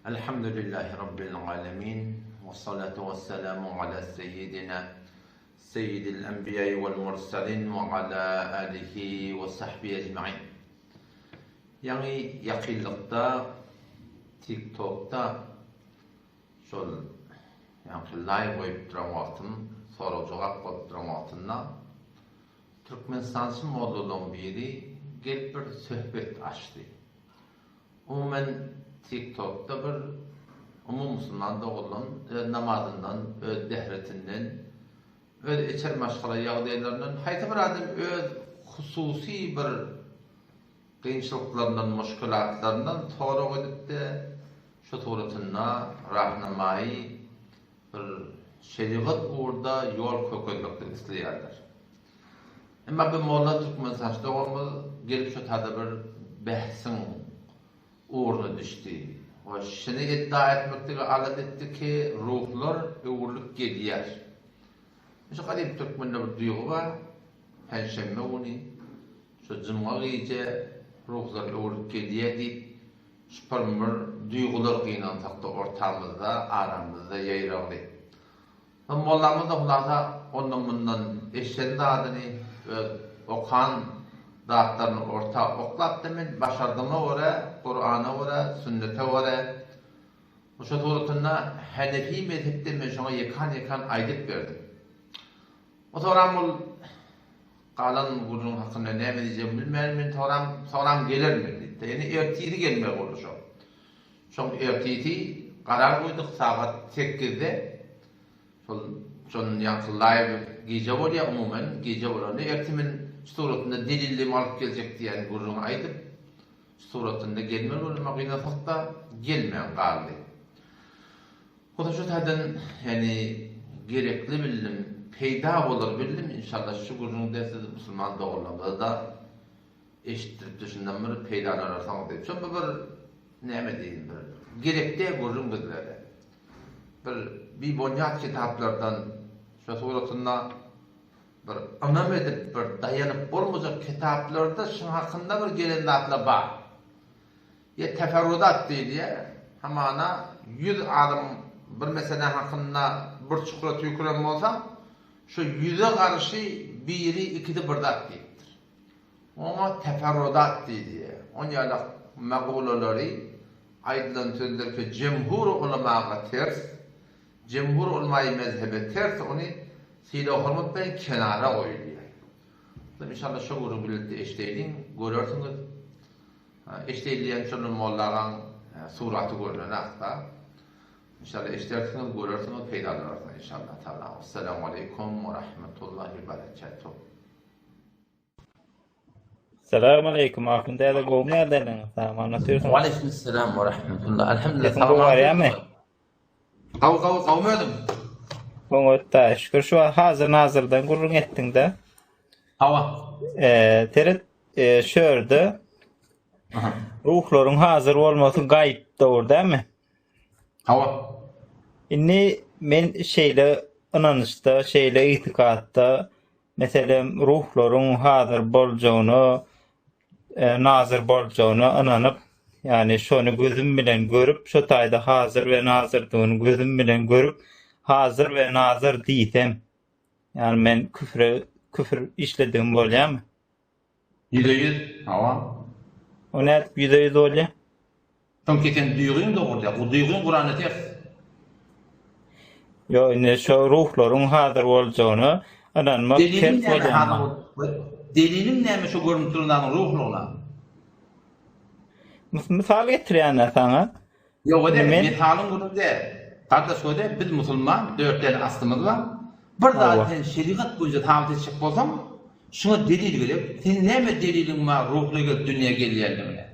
Elhamdülillahi Rabbil alemin. Ve salatu ve selamu ala seyyidina seyyidil enbiya'i vel mursalin ve ala alihi ve sahbihi ecmain. Ýaňy ýakynlykda TikTokda şol ýaňky laýw goýup duran wagtym, sorag-jogap bolup duran wagtynda Türkmenistançy mollalaryň biri gelip bir söhbet açdy. Umuman TikTokda bir umumy musulman doganlaryň öz namazyndan, öz dähretinden, öz içeri maşgala ýagdaýlaryndan haýsy bir adam öz hususy bir kynçylyklaryndan, muşkilatlaryndan sorag edip-de şu suratynda rahnamaýy bir şerigat ugurda ýol kökezmeklik isleýärler. Emma bir molla türkmensaç doganymyz gelip şu tada bir bähsiň ugruna düşdi we şuny iddia etmekligi alat etdi ki, ruhlar öwrülip gelýär. Şu gadym türkmende bir duýgy bar, penşenbe güni şu jumga gije ruhlar öwrülip gelýär diýip, şu bir duýgular gynansakda ortamyzda, aramyzda ýaýragly. Soň mollamyz-da hulasa ondan-mundan eşiden zadyny, öz okan zatlaryny orta oklapdy. Men başardygyma görä, Kurana görä, sünnete görä, şo suratynda Hanefi mezhepde men şoňa ýekan-ýekan aýdyp berdim. O soram ol galan gürrüň hakynda näme diýjegimi bilmän men soram, soram gelerin men diýipdi. Ýöne ertiri gelmeli boldy şo. Şoň ertisi garar goýduk sagat sekizde şol şon ýaňky live gije bolýa umuman gije bolanda ertir men şu suratynda delillimi alyp geljek diýen gürrüňi aýdyp şu suratynda gelmeli boldy emma gynansakda gelmän galdy. Bolsa şu taýdan ýani gerekli bildim peýda bolar bildim inşallah şu gürrüňde siz musulman doganlarymyzada Eşitdiripdi şundan bir peýdalanarsyňyz diýip. Şol bir näme diýin bir gerek däl gürrüň bizlere. Bir bibonýat kitaplardan şo suratynda bir ynam edip bir daýanyp bolmajak kitaplarda şuň hakynda bir gelen zatlar bar. Ýa teferrudat diýilýär, hamana 100 adam bir mesele hakynda bir çukura tüýküren bolsa, şo ýüze garşy biri ikisi bir zat diýipdir. Oňa teferrudat diýilýär. On ýalak magulalary, aýdylan sözler ki jemhur ulamaga ters, jemhur ulmaýy mezhebe ters ony sylag-hormat bilen kenara goýulýar. Soň inşallah şo gürrüň bilelikde eşdeýliň, görersiňiz. Eşdeýli diýýän şonda molla agaň suraty görnenakda. Inşallah eşdersiňiz, görersiňiz, peýdalanarsyňyz inşallah taala. Wessalamu aleýkum we rahmetullahi we berekatuh. Salam aleýkum Ahun däde gowmy ýagdaýlaryňyz sagman otyrsyňyz. Waleýkim salam we rahmetullah. Elhamdülillah Sesiň gowy barýamy? Gawy gawy gawmy özüň? Oňat da şükür şu wagt hazir nazyrdan gürrüň etdiňde. Hawa. Eee seret e, şu ýerde ruhlaryň hazir bolmasy gaýyp dogry dälmi? Hawa. Indi men şeýle ynanyşda, şeýle itikatda Meselem, ruhlaryň hazyr boljagyna, nazyr boljagyna ynanyp, ýagny şony gözüm bilen görüp, şo taýda hazyr we nazyrdygyny gözüm bilen görüp, hazyr we nazyr diýsem, ýagny men küfre, küfür işledigim bolýarmy? 100%, hawa. O nädip 100% bolýar? Çünki sen duýgyň dogry däl. Bu duýgyň Kurana ters. Ýok, indi şo ruhlaryň hazyr boljagyna ynanmak ters bolýar. Deliliň näme şo görünip duran zadyň ruhlugyna? Mysal getirýän-ä saňa. Ýok, ede, mysalyň gürrüň däl. Gardaş göde, biz musulman, dört däne aslymyz bar. Bir zady sen şerigat boýunça sabyt etjek bolsaň, şuňa delil gerek. Seň näme deliliň bar ruhly gelip dünýä gelýänligine?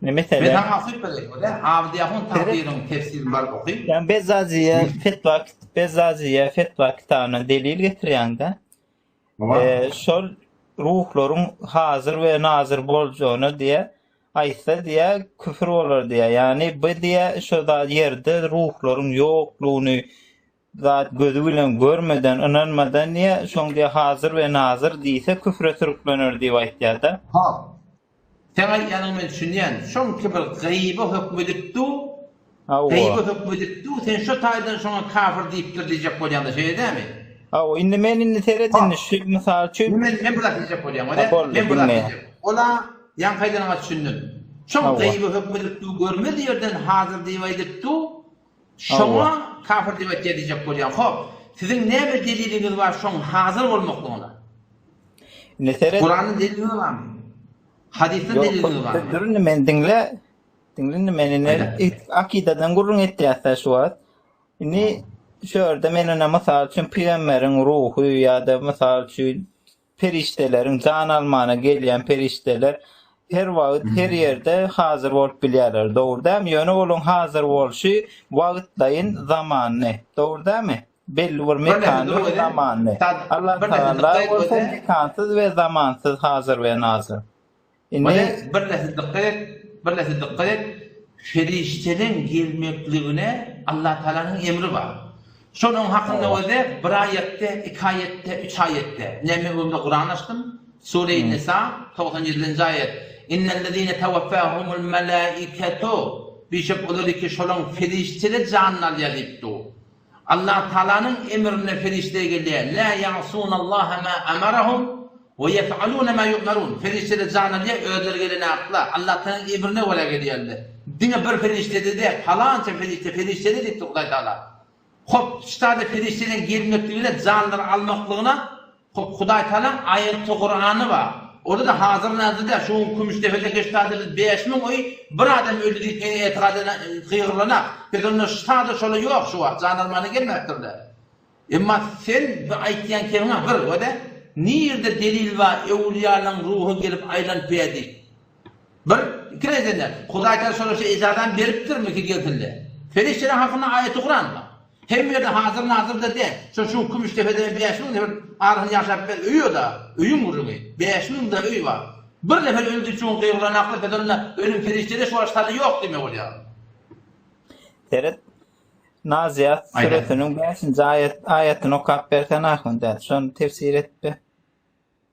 Ne meselem? Men saňa okyp bereýin bolýa. Abdy Ahun tagdyryň tefsirini baryp oky. Ýa Bezzaziýe fetwa Bezzaziýe fetwa kitabyna delil getirýäňde. Eee şol ruhlaryň hazyr we nazyr boljagyna diýe aýtsa diýe küfür bolar diýe. Ýagny bu diýe şo zat ýerde ruhlaryň ýoklugyny zat gözi bilen görmeden ynanmadan diýe şoň diýe hazyr we nazyr diýse küfre sürüklener diýip aýtýada. Ha. Seň aýdýanyňy men düşünýän. Şoňki bir gaýyba höküm edip dur. Hawa. Gaýyba höküm edip dur, sen şo taýdan şoňa kafir diýipdir diýjek bolýaňda şeýle dämi? Hawa, indi men indi seret indi şu mysal üçin. Men men bir zat diýjek bolýan, Ha, boldy, men bir zat diňleýän. diýjek. Ola ýaňky aýdanyňa düşündim. Şoň Hawa. gaýyba höküm edip dur, görmez ýerden hazyr diýip aýdyp dur, şoňa Hawa. kafir diýip aýtýar diýjek bolýaň. Hop, siziň näme deliliňiz bar şoň hazyr bolmaklygyna? Indi seret. Kurandan deliliňiz barmy? Hadysdan Ýok, deliliňiz barmy? dur indi meni diňle. Diňle indi men indi akydadan gürrüň etýäs-dä şu wagt. Indi şu ýerde men ine mysal üçin pygamberiň ruhy ýa-da mysal üçin perişdeleriň jan almana gelýän perişdeler her wagt her ýerde hazyr bolup bilýärler. Dogry dälmi? Ýöne olaryň hazyr bolşy wagtlaýyn zamanly. Dogry dälmi? Belli bir mekany we zamanly. Allah Tagala bolsa mekansyz we zamansyz hazyr we nazyr. Indi Wele bir näsä dykgat et, bir näsä dykgat et, perişdeleň gelmekligine Allatagalanyň emri bar. Şonuň hakynda weze bir aýatda, iki aýatda, üç aýatda. Ine men öňde Kuran açdym, Sure-i Nisa, 97-nji aýat. Innellezine tewaffahumul melaiketu, bişek olar ki şolaň perişdeler janyny alýar diýip dur. Allah Tagalanyň emrine perişde gelýär, Lâ ýa'sûnallaha mâ amarahum we ýef'alûne mâ ýu'merûn. Perişdeler jan alýar, özleri gelenaklar, Allah Tagalanyň emrine görä gelýärler. Diňe bir perişde-de däl, palança perişde, perişdeler diýipdir Hudaý Tagala. Hop, ştada perişdeleň gelmekligine, janlary almaklygyna Hop, Hudaý Tagalaň aýaty Kurany bar. Onda-da hazyr-nazyr däl, şu gün Kümüşdepede keşdada biz 5000 öý bir adam öldi diýip ene etikat eden gygyrlanak. Biz onda ştada şola ýok şu wagt, jan almana gelmäpdirler. Emma sen bu aýtýan kemiňe bir, wede, nirde delil bar öwlüýalaň ruhy gelip aýlanyp ýa diýip. Bir, ikinjiden-de, Hudaý Tagala şolara şu ejazany beripdirmi ki gelsinler. Perişdeler hakynda aýaty Kuran bar. Hemme ýerde hazyr-nazyrdyr däl. Şo şu Kümüşdepede men 5000 nefer arasyny ýaşap ber öý o-da, öýüň gürrüňi. 5000 da öý bar. Bir nefer öldi üçin gygyrylan akly pes onda ölüm perişdede şu wagt ýok diýmek bolýar. Seret, Naziat süresiniň bäşinji aýat aýatyny okap bersene ahun däde. Şony tefsir edip ber.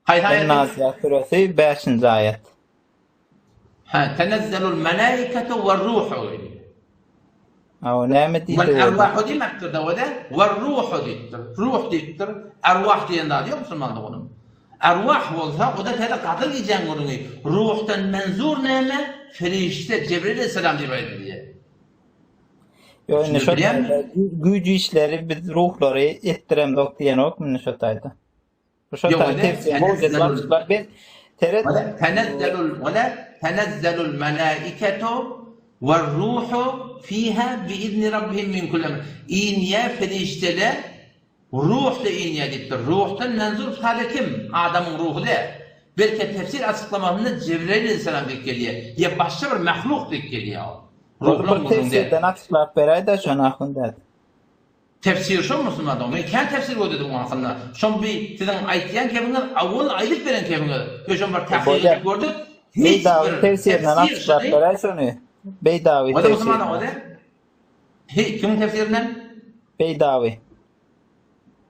Haýsy aýaty? Naziat süresi bäşinji aýat. Hä, tenezzelul melaiketu we ruhu diýdi. Aw, näme diýdi? Wal erwahu diýmekdir-de o-da, we ruhu diýipdir. Ruh diýipdir. Erwah diýen zady ýok musulmanda onuň. Erwah bolsa, o-da täze Gadyr gijäň gürrüňi. Ruhdan menzur näme? Perişde, Jebrail aleyhisselam diýip aýdylýar. Ýok, indi şo taýda güýç işleri biz ruhlary etdiremzok diýenok indi şo taýda. Şo taýda tefsir bolýar. Ben seret. Tenezzelul wala tenezzelul malaiketu we-ruhu fiha bi-izni rabbihim min kulli emr. Inýär perişdeler, ruh-da inýär diýipdir. Ruhdan menzur sada kim? Adamyň ruhy däl. Belki tefsir açyklamasynda Jebrail aleyhisselam diýip gelýär. Ýa başga bir mahluk diýip gelýär ol. Ruhlaň bir tefsirden açyklap beräýdä şony ahun däde. Tefsir şol musulman dogan. Men kän tefsir gözledim oň hakynda. Şol bi siziň aýtýan kebiňiz awwal aýdyp beren kebiňiz. Biz şony bir tahkyk edip gördük. Hiç Beýdawy bir tefsirinden tefsir açyklap şony beräý şony. Beýdawy Oda musulman tefsirinden. dogan. He, kimiň tefsirinden? Beýdawy.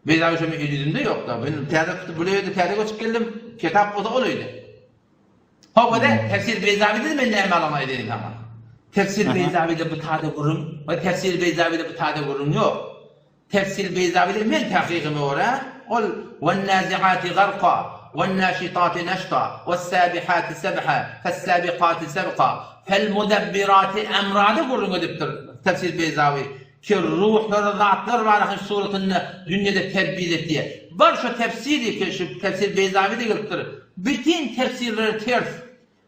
Beýdawy şo men el ýüzümde ýok-da. Men täze bu öýde täze göçüp geldim. Kitap bolsa ol öýde. Hawa-da, Tefsir Beýzawide men näme alam aýdaýyn saňa. Tefsir Beýzawide bu tada gürrüň, we Tefsir Beýzawide bu tada gürrüň ýok. Tefsir Beýzawide men tahkygyma görä, ol Wen-nazi'ati garka, wen-naşitati neşta, wes-sabihati sebha, fes-sabikati sebka, fel-mudebbirati emrada gürrüň edipdir Tefsir Beýzawi. Ki ruhlara zatlar bar ahyr suratynda dünýede tedbir etýär. Bar şo tefsiri ki şu tefsir Beýzawi-de gelipdir. Bütin tefsirleri ters.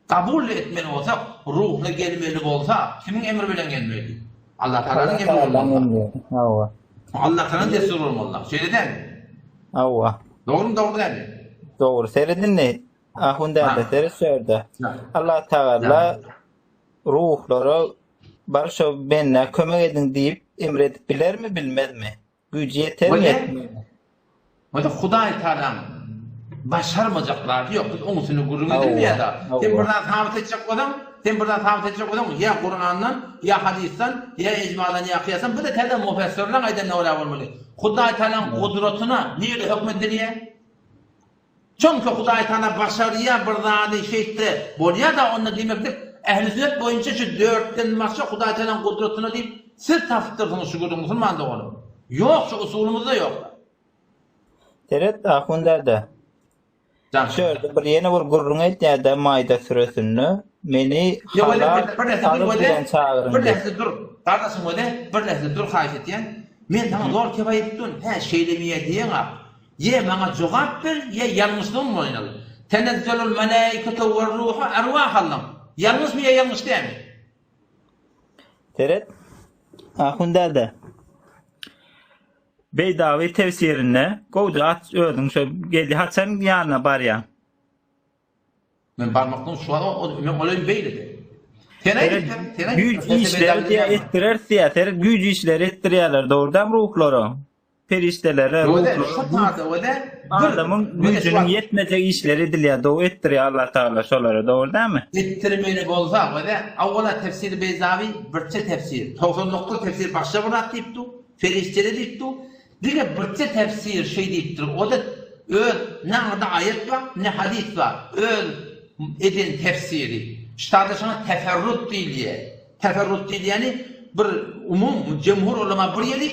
Kabul etmeli bolsak, ruhla gelmeli bolsa, kimiň emri bilen gelmeli? Allah Tagalanyň emri bolmaly. Hawa. Allah Tagalanyň destury bolmaly. Şeýle dälmi? Hawa. Dogrumy, dogry dälmi? Dogry. Seret indi. Ahun däde, seret şu ýerde. Allah Tagala ruhlara Bar şo bendä kömek ediň diýip emr edip bilermi, bilmezmi? Güýji ýetermi, ýetmezmi? Wada Hudaý Tagalaň başarmajak zady ýok. Biz oň üstünde gürrüň edilmeýär-de. Sen bir zat sabyt etjek bolsaň, sen bir zat sabyt etjek bolsaň, ýa Kurandan, ýa hadysdan, ýa ijmadan, ýa kyýasdan, bu-da täze mufessirleň aýdanyna görä bolmaly. Hudaý Tagalaň gudratyna nirede höküm edilýär? Çünki Hudaý Tagala başarýar bir zady şeýtse bolýada onda diýmeklik Ähli sünnet boýunça şu dörtden başga Hudaý Tagalaň gudratyna diýip. Siz tapypdyrsyňyz şu gürrüňi musulman doganym. Ýok şu usulymyzda ýok. Seret ahun däde. Şu ýerde bir ýene bir gürrüň edýärde Maýda süresinde meni halal agyz bilen çagyryň Bir lähze dur gardaşym wele bir lähze dur haýyş etýän men saňa zor kefaý edip durun hä şeýlemiýä diýeňak ýe maňa jogap ber ýe ýalňyşlygymy boýun al Tenezzelul melaiketu wer ruhu erwah aldyň ýalňyşmy ýa ýalňyş dämi. Seret ahun däde. Beýdawy tefsirinde gowja aç özüň şo geldi haçan ýanyna barýaň. Men barmakdan şu wagt ol men olayım beýlede. Sen aýt sen aýt. Güýç işleri diýä etdireris diýä seret güýç işleri etdirýärler dogrudan ruhlara perişdelere ruhlara adamyň güýjüniň ýetmejek işleri edilýär dogry etdirýär Allah Tagala şolara dogry dälmi? Etdirmeli bolsa wede awwala tefsiri Beýzawy birçe tefsir 99 tefsir başga bir zat diýip dur. Perişdede diýip dur. Diňe birje tefsir şeý diýipdir, o-da öz ne aňyrda aýat bar, ne hadys bar, öz eden tefsiri. Ştada şoňa teferrut diýilýär. Teferrut diýilýäni bir umum, jemhur ulama bir ýeri,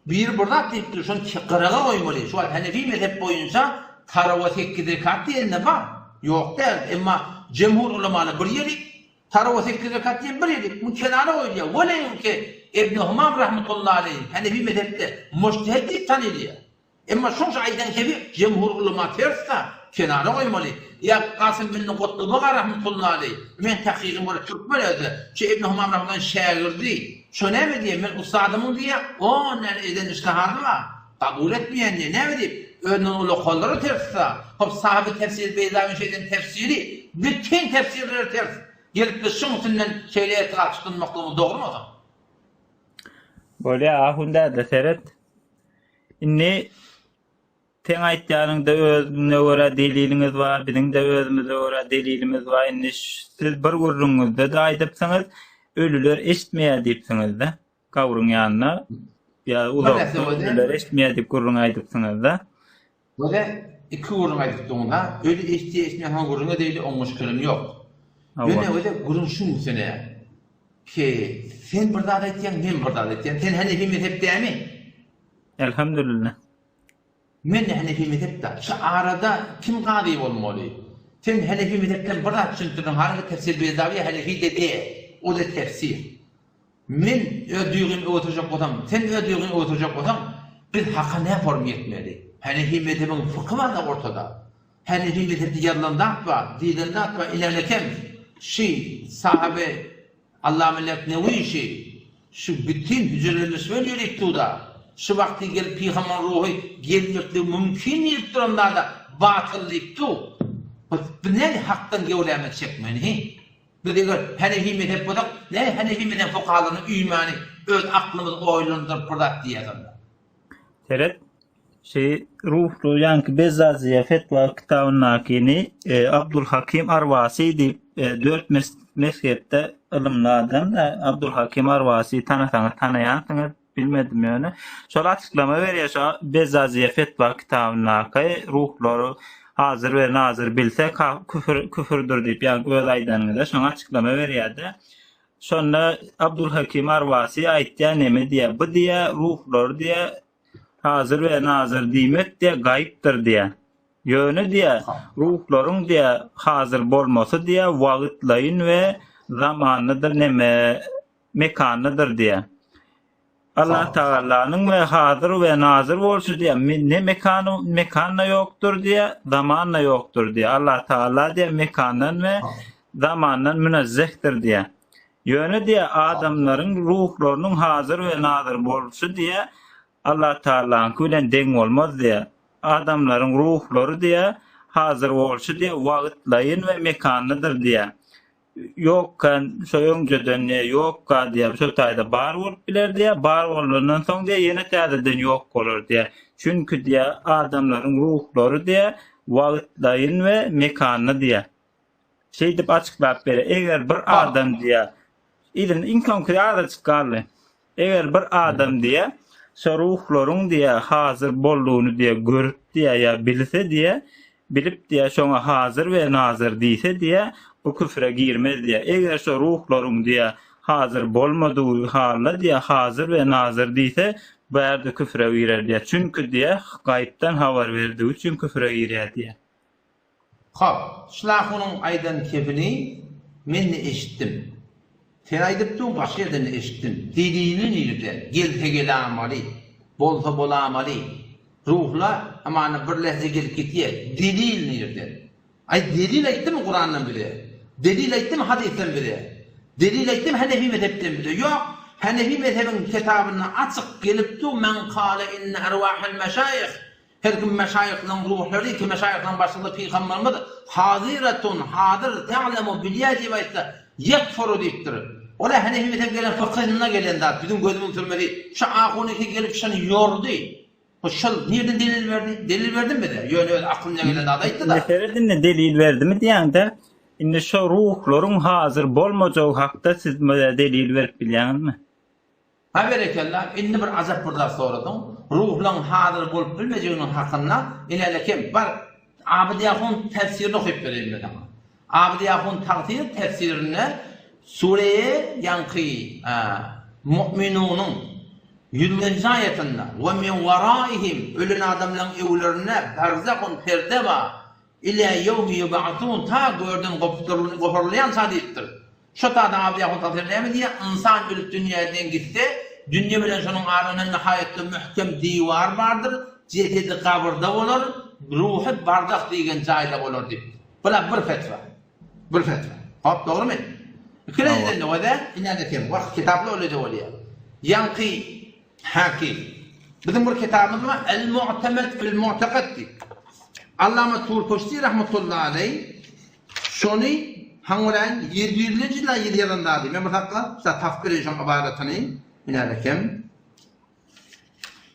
biri bir zat diýipdir, şony gyraga goýmaly. Şu wagt Hanefi mezhep boýunça tarawa sekiz rekat diýende bar, ýok däl, emma jemhur ulamalar bir ýeri, Tarawa sekiz rekat diýen bir ýeri muny kenara goýulýar. Weleýinki Ibn Humam rahmetullahi aleýh Hanefi mezhepde mujtehid diýip tanylýar. Emma şoň şu aýdan kebi jemhur ulama ters-da, kenara goýmaly. Ýa Kasym ibn Gutlubaga rahmetullahi aleýh, men tahkygym görä türkmen özi, şu Ibn Humam rahmetullahi şägirdi. Şo näme diýýär, men ussadymyň diýýär, on däne eden ijtihady bar. Kabul etmeýän diýýär. Näme diýip? Özünden ulakanlara ters-da. Hop, sahaby tefsiri Beýzawyň şeýden tefsiri bütin tefsirlere ters. Gelip biz şuň üstünden şeýle etikat tutunmaklygymyz dogrumy onsoň? Bolýa ahun däde seret. Indi seň aýtýanyňda özüňe görä deliliňiz bar, biziň-de özümize görä delilimiz bar. Indi siz bir gürrüňiňizde-de aýdypsyňyz, ölüler eşitmeýär diýipsiňiz-de. Gabryň ýanynda ýa uzakda ölüler eşitmeýär diýip gürrüň aýdypsyňyzda. Göze iki gürrüň aýdypdyňyz-a. Öli eşitýär eşitmeýär soň gürrüň edeýli oň muşkilem ýok. Ýöne göze gürrüň şuň üstüne ki sen bir zat aýtýaň men bir zat aýtýan. Sen hanefi mezhep dämi? Elhamdülillah. Men-de hanefi mezhepde. Şu arada kim kazy bolmaly? Sen hanefi mezhepden bir zat düşündirdiň halyňy tefsir Beýzawiýa hanefi-de de. O-da tefsir. Men öz duýgymy öwürjek bolsam, sen öz duýgyňy öwürjek bolsaň, biz haka näform ýetmeli? Hanefi mezhebiň fykhy bar-da ortada. Hanefi mezhepde ýazylan zat bar, diýlen zat bar, ilerlekem şi sahaby Allame Leknewi şi şu bütin hüjreleşme diýlip dur-da, şu wagty gelip pygambaryň ruhy gelmekligi mümkin diýlip duran zada batyl diýip dur. Biz näme hakdan gewräme çekmeli hi? Biz eger Hanefi mezhep bolsak, näme Hanefi mezhep fukahalaryna üýmäni öz aklymyz oýlandyryp bir zat diýýäs onda? Seret, şi ruhly ýaňky Bezzaziýa fetwa kitabyndakyny Abdulhakim Arwasi diýip dört mezhepde ylymly adam-da Abdulhakim Arwasi tanasaňyz tanaýansyňyz. Bilmedim ýöne. Şol açyklama berýär şo Bezzaziýa fetwa kitabyndaky ruhlary hazyr we nazyr bilse küfür küfürdir diýip ýagny öz aýdanyňyza şoňa açyklama berýärde. Şonda Abdulhakim Arwasi aýtýar neme diýýär bu diýýär ruhlary diýýär hazyr we nazyr diýmek diýýär gaýypdyr diýýär. Ýöne diýýär ruhlaryň diýýär hazyr bolmasy diýýär wagytlaýyn we zamanlydyr neme mekanlydyr diýýär. Allah Tagalanyň we hazyr we nazyr bolşy diýýär. Ne mekany mekan-da ýokdur diýýär, zaman-da ýokdur diýýär. Allah Tagala diýýär mekandan we zamandan münezzehdir diýýär. Ýöne diýýär adamlaryň ruhlarynyň hazyr we nazyr bolşy diýýär Allah Tagalaňky bilen deň bolmaz diýýär. Adamlaryň ruhlary diýýär hazyr bolşy diýýär wagtlaýyn we mekanlydyr diýýär. Ýokka şo öňjeden diýýär, ýokka diýýär, şo taýda bar bolup biler diýýär, bar bolandan soň diýýär, ýene täzeden ýok bolar diýýär. Çünki diýýär, adamlaryň ruhlary diýýär, wagtlaýyn we mekanly diýýär. Şeýdip açyklap berýär. Eger bir adam diýýär, yzyny iň soňky azajyk galdy. Eger bir adam diýýär, şo ruhlaryň diýýär, hazyr boldugyny diýýär, görüp diýýär ýa bilse diýýär, bilip diýýär, şoňa hazyr we nazyr diýse diýýär, bu küfre girmez diýýär. Eger şo ruhlaryň diýýär, hazyr bolmadygy halda diýýär hazyr we nazyr diýse bu ýerde küfre girer diýýär. Çünki diýýär gaýypdan habar berdigi üçin küfre girýär diýýär. Hop, Şlahunyň aýdan kepini men-de eşitdim. Sen aýdypdyň, başga ýerden-de eşitdim. Delili nirde? Gelse gelamaly, bolsa bolamaly. Ruhla, hamana bir lehze gelip gitýär. Delil nirde? Aý, delil aýtdymy Kurandan bize? Delil aýtdymy hadysdan bize? Delil aýtdymy Hanefi mezhepden bize? Ýok. Hanefi mezhebiň kitabynda açyk gelip dur, Men kale inne erwahel meşaýyh Her kim meşaýyhlaryň ruhlary ki meşaýyhlaryň başlygy pygamberimiz hazyratun, hazyr, te'lemu, bilýär diýip aýtsa, ýekfuru diýipdir. Ol-a Hanefi mezhebe gelen fykhynda gelen zat, biziň gözümiň sürmesi. Şu ahunyky gelip şony ýordy. Bu şol nirden delil berdi? Delil berdimi bize? Ýöne öz aklyna gelen zady aýtdy-da. Mesele indi delil berdimi diýäňde, indi şo ruhlaryň hazyr bolmajagy hakda siz bize delil berip bilýäňizmi? Ha berekella, indi bir ajap bir zat soradyň. Ruhlaň hazyr bolup bilmejeginiň hakynda inälekem, bar, Abydy Ahun tefsirini okyp bereýin men saňa. Abydy Ahun tagsyr tefsirinde sureýe ýaňky Mu'minunyň ýüzlenji aýatynda, Ve min weraihim, ölen adamlaň öwlerinde berzahun perde bar, Ilä ýewmi ýub'asun, ta görden goparylýança diýipdir. Şo taýda Abu Ýahud Tasir näme diýýär? Ynsan ölüp dünýäden gitse, dünýe bilen şonuň arasynda nihaýatda möhkem diwar bardyr, jesedi gabyrda bolar, ruhy barzah diýgen jaýda bolar diýipdir. Bula bir fetwa. Bir fetwa. Hop, dogrumy? Ikilenjiden öze, ine-de kem, wah, kitaplar öyle-de bolýar. Ýaňky Häki. Biziň bir kitabymyz bar, El-Mu'temed fil-Mu'tekad diýip. Allama Turpoşti rahmetullahi aleý şony haňňyraýyn 700-nji ýylda ýyl ýazan zady. Men bir sakla, şa tapyp bereýin şoň ybaratyny. Ine-de kem.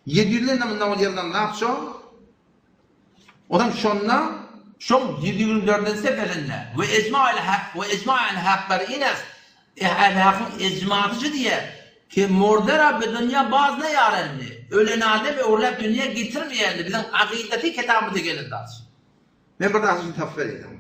700 ýylda mundan ol ýazan zat şo. Onam şonda şoň 124-nji seferinde we ejma'il hak we ejma'il haklar ines Ähli hakyň ejmasy şu diýýär, Ki murdera bi dünýä baz neýarenli, ölen adam öwrüläp dünýä getirmeýänli biziň akydaty kitabymyzda gelen zat. Men bir zat üçin tapyp bereýin saňa.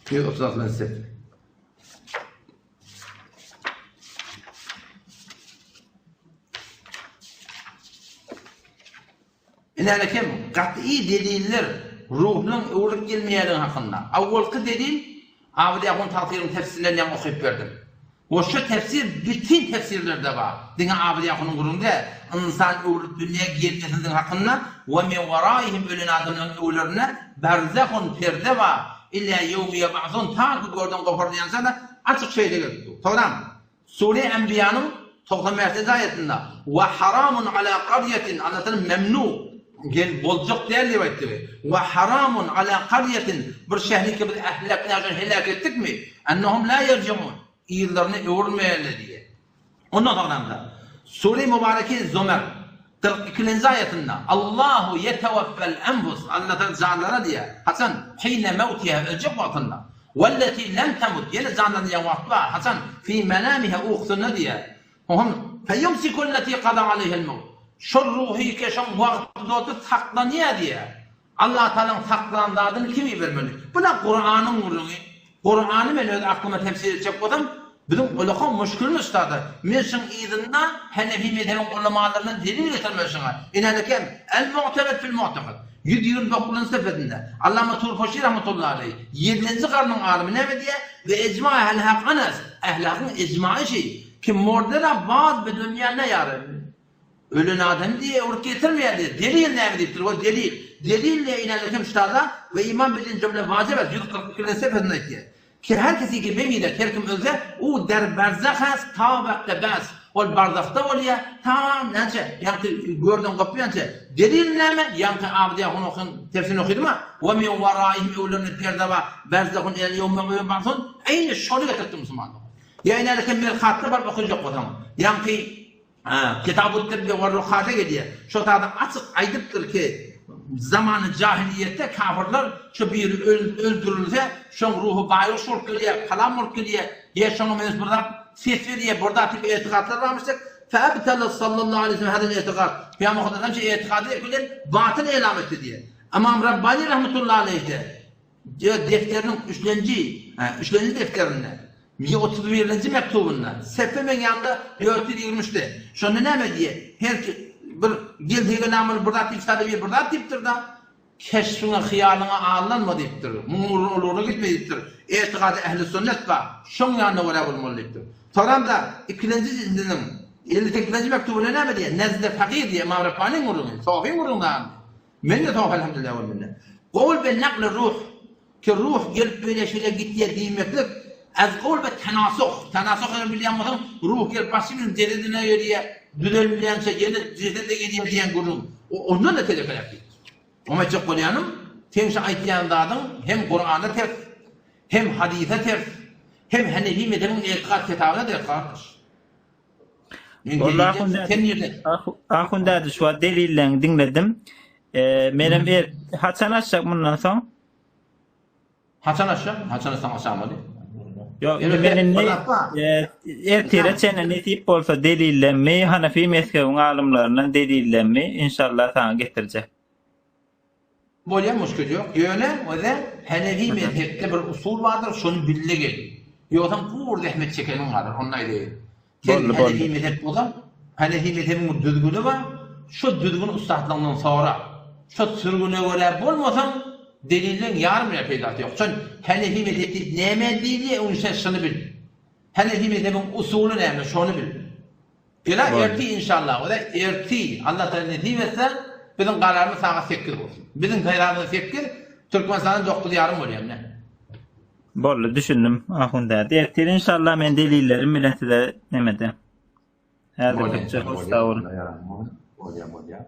136 sep. Ine kim gat'i deliller ruhunyň öwrülip gelmeýänligi hakynda. Awwalky delil Abydy Ahun tagsyryň tefsirinden ýaňy okyp berdim. We şu tefsir bütin tefsirlerde bar. Diňe Abydy Ahunyň gürrüňi däl. Ynsan öwrülip dünýä gelmesiniň hakynda we min weraihim ölen adamlaryň öwlerinde berzahun perde bar. Ila ýewmi ýeb'asun ta ki görden goparylýança-da açyk şeýle gelip dur. Soňram Sure Enbiýanyň 95-nji aýatynda we haramun ala qarýatin Allah taala memnu gel boljak däl diýip aýtdy. We haramun ala qarýatin bir şähri ki biz ähleknä şony heläk etdikmi? Ennehum la ýerjiun yzlaryna öwrülmeýärler diýýär. Ondan soňramda Sure Mübareke Zümer 42-nji aýatynda Allahu ýetewaffel enfus Allah taala janlara diýýär. Haçan hine mewtiha öljek wagtynda Welleti lem temut ýene janlanýan wagt bar. Haçan fi menamiha ukusynda diýýär. Oňam feýumsikulleti kada aleýhel mewt şol ruhy ke şoň wagty dolsa saklanýar diýýär. Allah Tagalaň saklan zadyny kim ibermeli? Bu-da Kuranyň gürrüňi. Kurany men öz aklyma tefsir etjek bolsam, biziň ulaka muşkilimiz ustada. Men şuň yzynda Hanefi mezhebiň ulamalaryndan delil getirmeli şuňa. Inänikem, El-Mu'temed fil-Mu'tekad, 129-njy sefesinde, Allama Turfoşi rahmetullahi aleýh, ýedinji garnyň alymy näme diýýär? Ve ejma ehli hak anas, Ähli hakyň ejmaýy şi, ki mordera baz bi dünýä ne ýarar? Ölen adamy diýe öwrüp getirmeýär diýe. Delil näme diýipdir? Ol delil. Delil ne inäler hem ştada we iman bilen jümle wajib et 142-nji sefesinde aýtýar. Ki her kesi ki bemire her kim ölse u der berzah has ta wekte bas. Ol barzahda bolýar ta näçe ýaňky görden gopýança. Delil näme? Ýaňky Abdy Ahun okan tefsirini okydyma? We min waraihim öwlerinde perde bar. Berzahun el ýewme ýub'asun. Eýni şony getiripdir musulmanlar. Ýa inäler hem merhatda baryp okajak bolsaň. Ýaňky Kitabut-tibbi we-rukada gelýär. Şo zady açyk aýdypdyr ki, Zamany jahiliýetde kafyrlar şu biri öldürilse, şoň ruhy baýguş bolup gelýär, palan bolup gelýär, ýa şoňa meňzeş bir zat ses berýär, bir zat diýip etikatlar barmyş diýip, Feabtala sallallahu aleýhi we sellem hadal etikat. Pygamber Hudaýdan şu etikady bilen batyl elam etdi diýýär. Ymam Rabbani rahmetullahi aleýh-de defteriniň üçlenji, üçlenji defterinde, 131-nji mektubynda, sepe meň ýanymda 423-de, şonda näme diýýär? Her bir geldi namyny bir zat diýip, sada bir zat diýipdir-de, Keşfiňe, hyýalyňa aldanma diýipdir. Muň ugruna ol ugruna gitme diýipdir. Etigaty ähli sünnet bar, şoň ýanyna görä bolmaly diýipdir. Soňram-da ikilenji jildiniň 58-nji mektubynda näme diýýär? Nezde fakyh diýýär, Ymam Rabbanyň gürrüňi, sofyň gürrüňi dagy. Men-de sofy elhamdülillah ol mende. Gowul be nakli ruh, ki ruh gelip beýle şeýle gitýär diýmeklik, az gowul be tenasuh, tenasuh eger bilýän bolsaň, ruh gelip başga biriniň jesedine gelýär, düzelmeýänçä ýene jesede gelýär diýen gürrüň. O ondan-da telekeräk diýipdir. Oňa aýtjak bolýanym, seň şu aýtýan zadyň hem Kurana ters, hem hadysa ters, hem Hanefi mezhebiň etikat kitabyna ters gardaş. Men Boldy delil ahun sen däde. nirden? Ahun däde şu wagt delilleňi diňledim. Ee, menem er, haçan açjak mundan soň? Haçan açjak? Haçan açsaň açamaly. Ýok, indi men indi e, ertire çenli nesip bolsa delillenmi, Hanefi mezhebiň alymlaryndan delillenmi inşallah saňa getirjek. Bolýar muşkil ýok. Ýöne öze Hanefi mezhepde bir usul bardyr, şony bille gel. Ýogsam gury zähmet çekeniň galar, ony aýdaýyn. Sen Boldy, Hanefi boldy. mezhep bolsaň, Hanefi mezhebiň bir düzgüni bar, şo düzgün ussatlygyňdan sora. Şo sürgüne görä bolmasaň, delilleň ýarym bile peýdasy ýok. Şon Hanefi mezhep diýip nämä diýilýär, öň sen şony bil. Hanefi mezhebiň usuly näme, şony bil. Gela Boldy. ertir inşallah we ertir Allah taala nesip etse biziň kararymyz sagat 8 bolsun. Biziň saýramyz 8, Türkmenistanda 9 ýarym bolýar ine. Boldy, düşündim ahun däde. Ertir inşallah men delillerim bilen size nemede. Häzirlikçe hoş sag boluň. Bolýar, bolýar.